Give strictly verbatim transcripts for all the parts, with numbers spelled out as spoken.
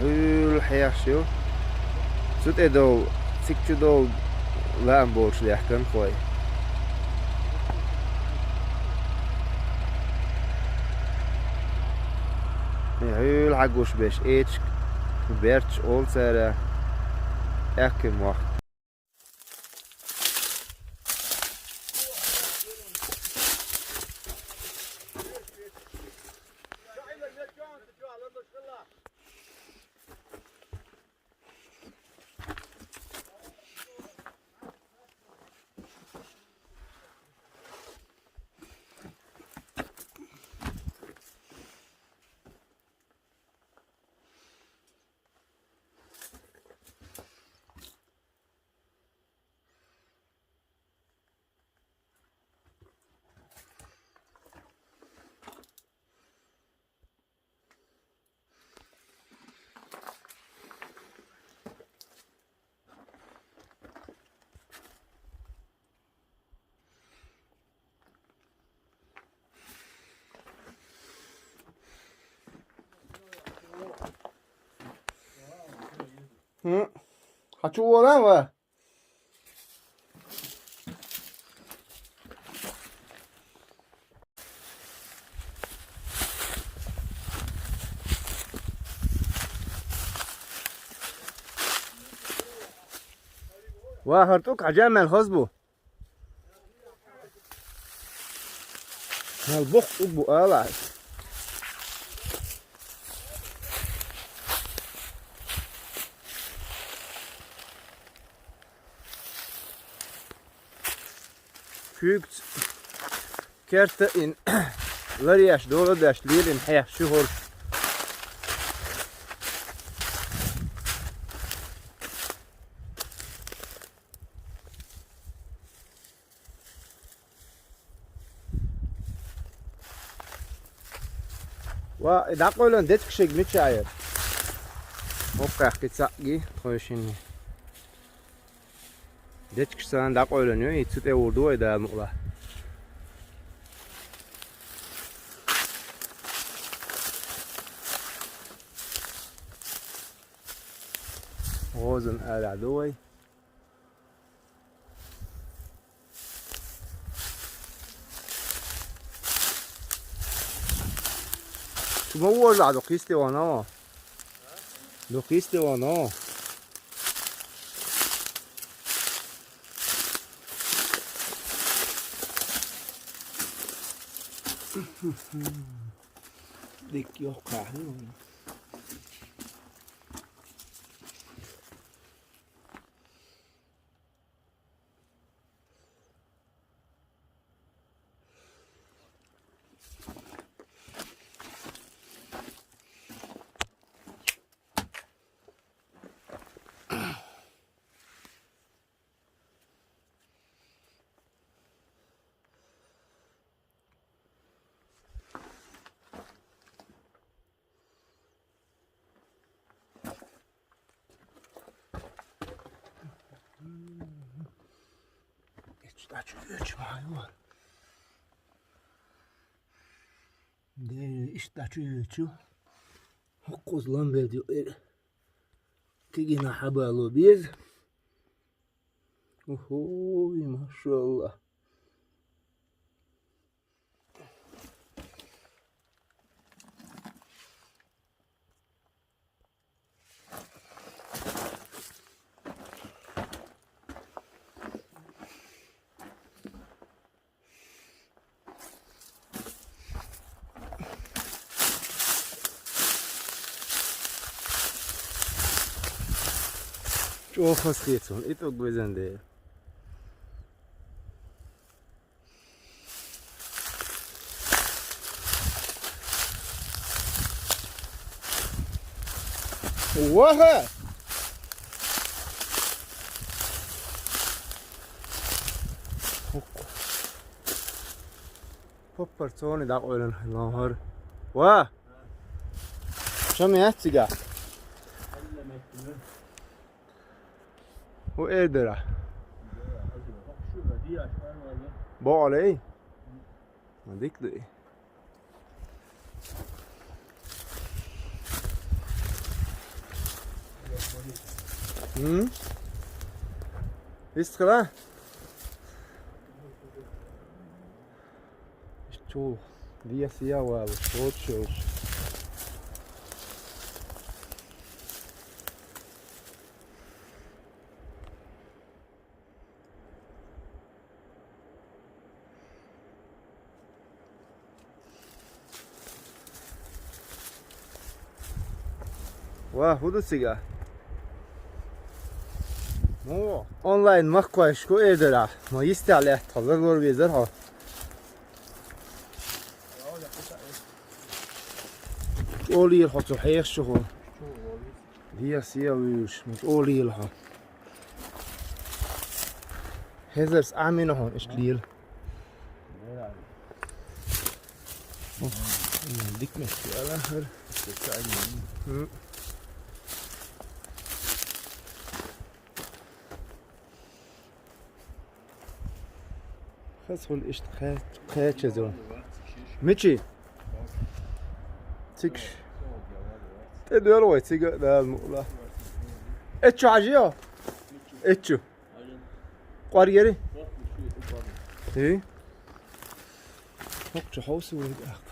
Хьуьлла хьехаш ю. Цу тӀе долу, цига чу долу лаам болуш лаьхкина кхой. Хьуьлла хьагуш беш эчиг, берч олу цара, аьхкина мохк. Хьан чу волан ва? Ва, хӀара тӀу кхаьжа мел хаза бу. Мел боху тӀу бу ала. Куьйгаца керта а йина, ларъеш, дола деш, лелийна хьех ши хӀорш. Ва, и дӀакъойлан дечкашиг мича яра? Оккхаьхки цхьаъ ги, тхойшинни. Дечкаш царна дӀакъойлан ю, и цу тӀе вур ду вай, Дала мукълахь. ГӀозан арахь ду вай. Шу ма вожа, дукха йисте ван о. Дукха йисте ван о. Дика йоккха хӀума. Иштта чу йоьчу ма ю. Де, иштта чу йоьчу. ХӀокхуза ламбелда ю эр. Кегина хьабало беза. Ухуй, машалла. ЧӀогӀа хазахета суна, и тӀуг везан дела. Ваха! Поппар цони дӀакъойлан хилла хӀара. Ва! Шама яц цига? ХӀу эр дара? БогӀалей? Ма дика ду и. М? Вистхила? Чу, вес я валуш, вот чу. Ва, хӀу ду цига? Мо, онлайн махкой шку эдара. Мо йистехь лаьттахь, ларлор везара хьо. ЧӀогӀа лела хьо цу хьехаш чу хьо. Дехьа сел вуьйлуш, ма чӀогӀа лела хьо. Хезарс Ӏамина хьуна иштта лела. Дика меттиг ала хӀара. М. Хаза хуьлу иштта кхаьч-, кхаьчазо. Мичи? Цигаш. ТӀедоьлу вай цига а, Дала мукъ лахь. Эччу хьажийо? Эччу. Къоргери? Хи? ХӀокху чу хьовса вай тӀаккха.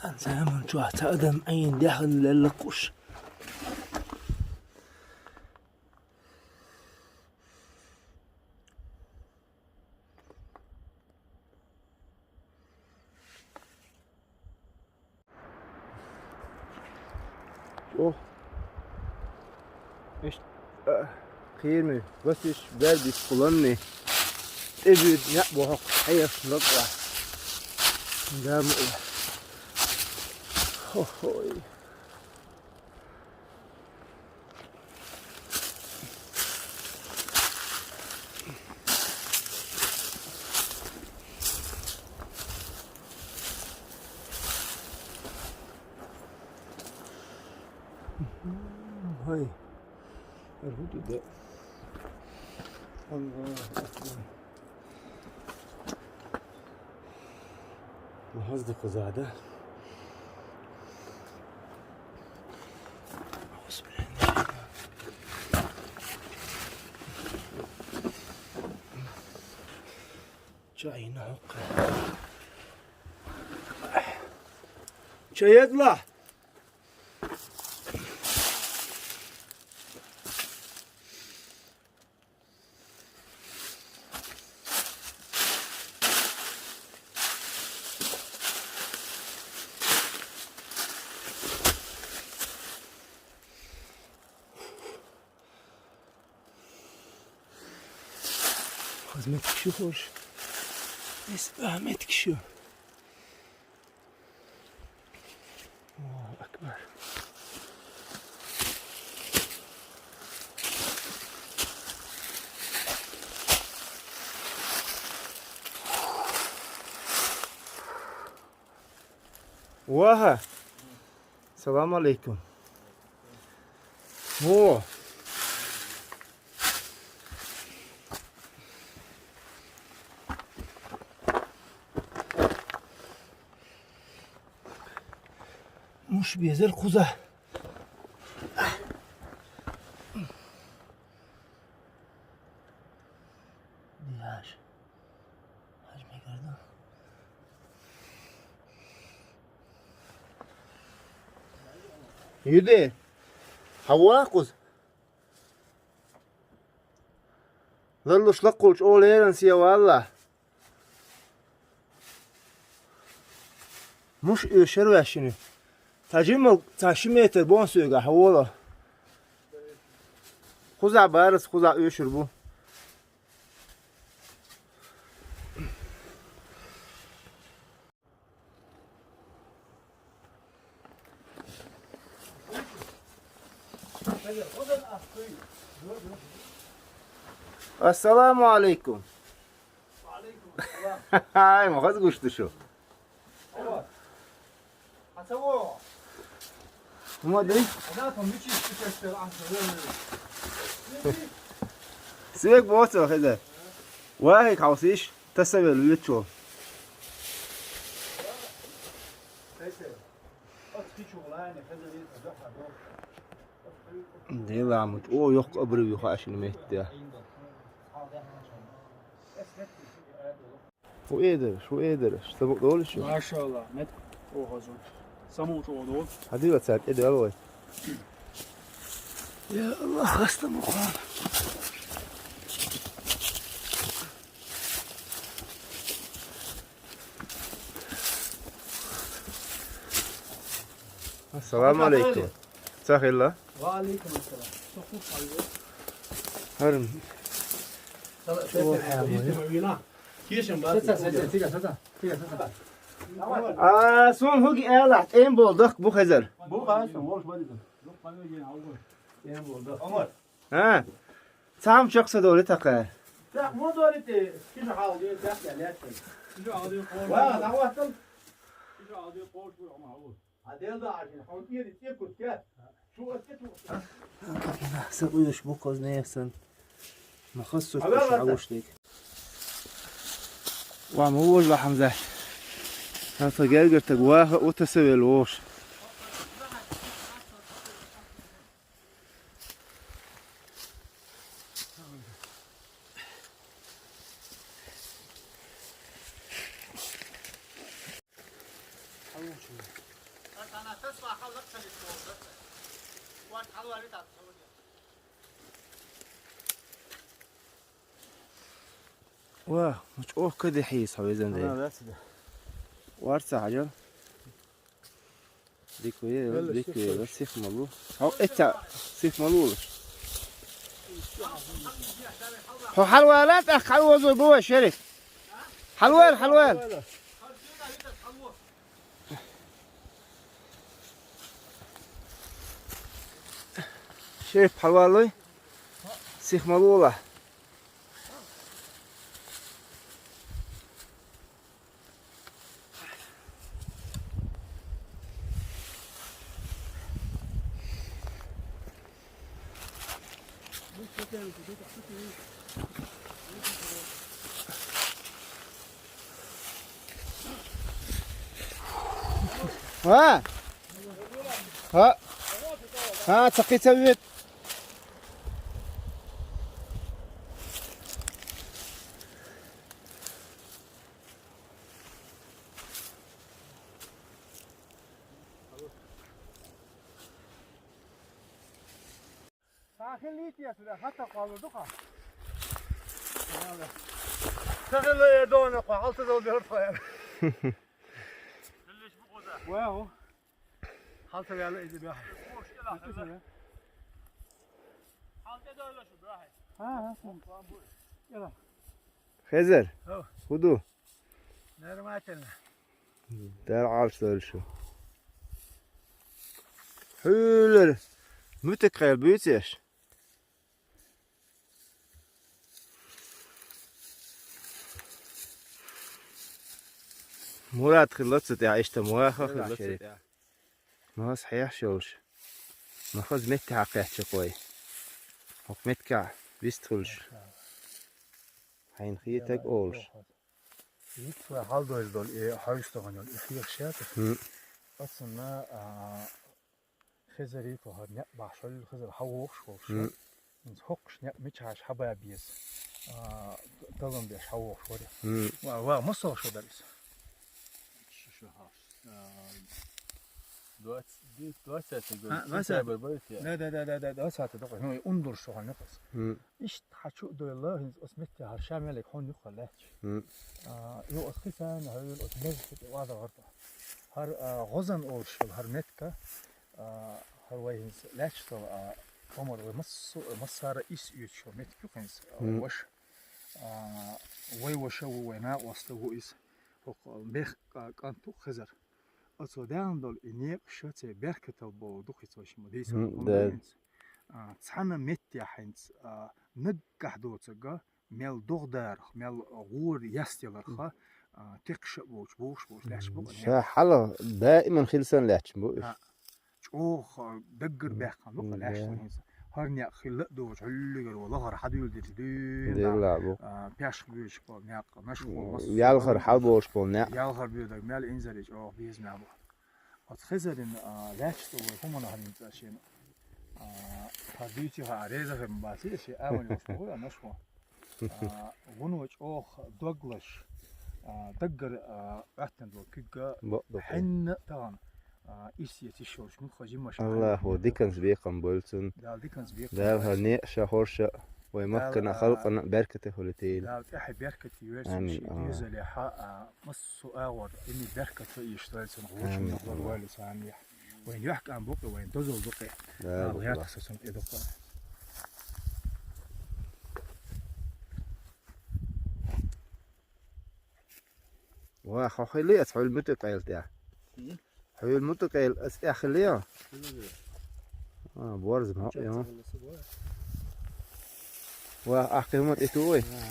Цхьана заман чохь цхьа адам Ӏийна дехьа лелла кхуш. О. Иш, а, кхераме, васиш, бердиш кхуланне. ТӀебуьйда неӀ боху хьех лакъа. Да, ма. Хо-хой. Хьай. Ар хӀун ду де? Аллаху акбар. Хаза ду кхузахь, да? Чай на хӀокху. Чай езла? Хаза меттиг шу хӀорш. Эс а меттиг шу. Аллаху акбар. Ваха. Салам алейкум. О. Муш безар кхуза. Дияш. Хьажа мегар ду. Юде, хьан ваха кхуза? Ларлуш лакхулчу олу леран се валла. Муш оьшур ваьшшина. Цхьа жимма цхьа ши метр бон соьга хьан воло. Кхузахь барас, кхузахь оьшур бу. Ассаламу алейкум. Ай, ма хаза гуш ду шу. Ма дай. Свек боцу хеза. Вахи хавсиш, тасавел вичо. Дела мут, о, йохк абрив юха ашин метте. Ху эдерш, ху эдерш, сабук долиш. Машалла, мет о хозу. Саму чо дол. Хадива цат эдел вай. Я Аллах, хаста мухан. Ассаламу алейкум. Сахилла. Ва алейкум ассалам. Соху халгы. Харин. Сала, сала, сала, сала. Кешем бар. Сата, сата, сата, сата, сата, сата. А, сон хуги эла, тем болдук бу хезер. Бу хасан, волш бадида. Тем болдук. Омар. Ха. Цам чакса дори така. Так, мо дори те, кижа халди, так я лет. Кижа алди кор. Ва, даватым. Кижа алди кор, бу ама, бу. Адел да ажин, хау ири, те кут, те. Шу атте ту. Сакуюш бу кознеясан. Махас су Ага, шу ага. Агушник. Ва, мо вож ла Хамза. Хамза гергертаг ва, о тасавел вож. Ва, муч ох кади хис хавезан де. Ана, да, сида. Варца хажа. Дикуе, Белла, дикуе, сих сих малу. Хо, эта, сих малу. Хо, халвалат, а халвозу бу, Шериф. Халвал, халвал. Шериф, халвалуй. Сих малула. ها. ها. ها، تقي تبيت. Сахил ит я сюда, хата калу духа. Сахил я дона ко, алты дол бер ко. Вау. Халта гала иди бя. Халта дол шу бя. Ха, ха. Яла. Хезер. Хо. Худу. Нормально. Дар алш дол шу. Хулер. Мутек хайр бютеш. Мурат хилла цу тӀехь иштта муха хилла цу тӀехь. Махаз хьехаш йолуш. Махаз метта хьакхаьчча кхой. ХӀокху меттигахь вист хуьлуш. Хьайна хетаг олуш. Итт вай хьалдойла долу и хьовсагӀан йолу и хьехаш яц. ХӀм. Оцунна, а, Хезарий кху хӀара некъ бахьаш вара, Хезар хьан вохуш волуш вара. ХӀинца хӀокхуш некъ мичахьаш хьан бан беза, а, талун беш хьан вохуш вара. Ва, ва, массо а шо дара иза? Шу, шу хьаш. А, двадцать, двадцатый год. А, двадцатый. Сентябрь бара те? Да, да, да, да, да, двадцатый докъа. Ну, и ундур шо хьан некъас. Иштта хьан чу а дойла, хӀинца оцу метте хьан ша мелиг хьон юхха лаьтташ. А, и оцу хи царна хьоьлу оцу меза хи тӀе ваза гӀарта. ХӀара, а, гӀозан олуш йолу хӀара метка, а, хӀара вай хӀинца лаьтташ долу, а, омар вай массо-, массара ис оьцуш йолу метка ю хӀинца, а, вай ваша. А, вай ваша ву, вай накъоста ву иза. ХӀокху мехкан кӀант ву Хезар. Оцо даьхна долу и некъаш церан беркатал боху ду хӀинца вай шимма дийцина. А, цхьана меттехь хӀинца, а, наггахь доцург, мел догӀдарх, мел гӀора ястеларх, А, текхаш а болча, бохаш болча лаьтташ ба-кх. Ша хьалха даиман хила санна лаьтташ ба уж. А, чӀоагӀа даггара баьккхина ба-кх лаьтташ хӀинца. ХӀара наькъ хила а доацаш, хьуллагара вала хӀара хьадуьйладича дуьйна. Делла бу. А, паьшха буьйцаш бола наькъ, нашхо, массо а ялхара хьал болаш бола наькъ. Ялхара буьйцар мел инзаре чӀоагӀа безам ба. Оцу хезарин, а, лаьтташ тӀа вай хӀуманах хӀинца шена. А, хӀара дуьйций хьа, а, реза хир ма баций, шен а ван йолаш боху, а, нашхо. А, вуно чӀоагӀа доглаш, а, даггара, а, Ӏоттан дола куьг а, бакъ ду-кх. Хьенна а тахана, а, ирсе йиш йолаш, муха жимаш а. Аллахо диканца бекхам бойла цунна. Дала диканца бекхам. Дала хӀара некъаш а, хӀорш а, вай Дала, махкана а, халкъана беркате хуьлийла. Дала тӀехьа беркате йойла цунна. Амин, шен амин. Дезалехьа, а, массо а агӀор, имни беркате йиш дойла цунна, гӀочунна. Амин, амин. Валла царна яхь. Вайн юьхькӀам бу-кх, вайн дозал ду-кх. Да, Дала гӀерташ цунна тӀе ду-кх. Ва, хьо хилий ас хьуьлла мутӀа къайла тӀехь? М? Хьуьлла мутӀа къайла ас тӀехь хилий? Хилий. А, борз ма хьо, я. Ва, ахь кхин хӀума тӀе ту вай? Ва.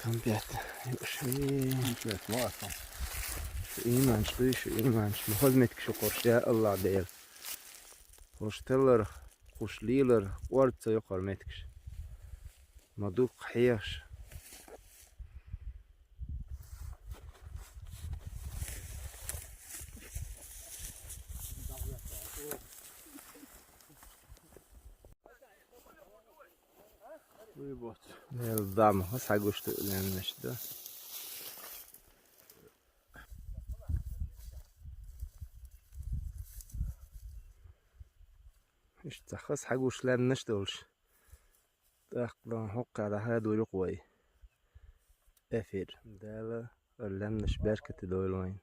Кампет. Юуш. Кампет, ма аса. Шу ийманаш, шу ийманаш. Ма хоза меттиг шу кхорш, я Аллах Дела. ХӀорш таллар, кхуш лийлар, кӀорда ца йоккхар меттигаш. Ма дукха хьехаш. Вуй боц. Нел дам, хьо схьагуш ду лаьмнаш да. Иштта цхьа хаза хьагуш лаьмнаш долуш. ТӀаккха хӀокху дӀахьадуьйлу-кх вай эфир. Дала лаьмнаш беркате дойла вайн.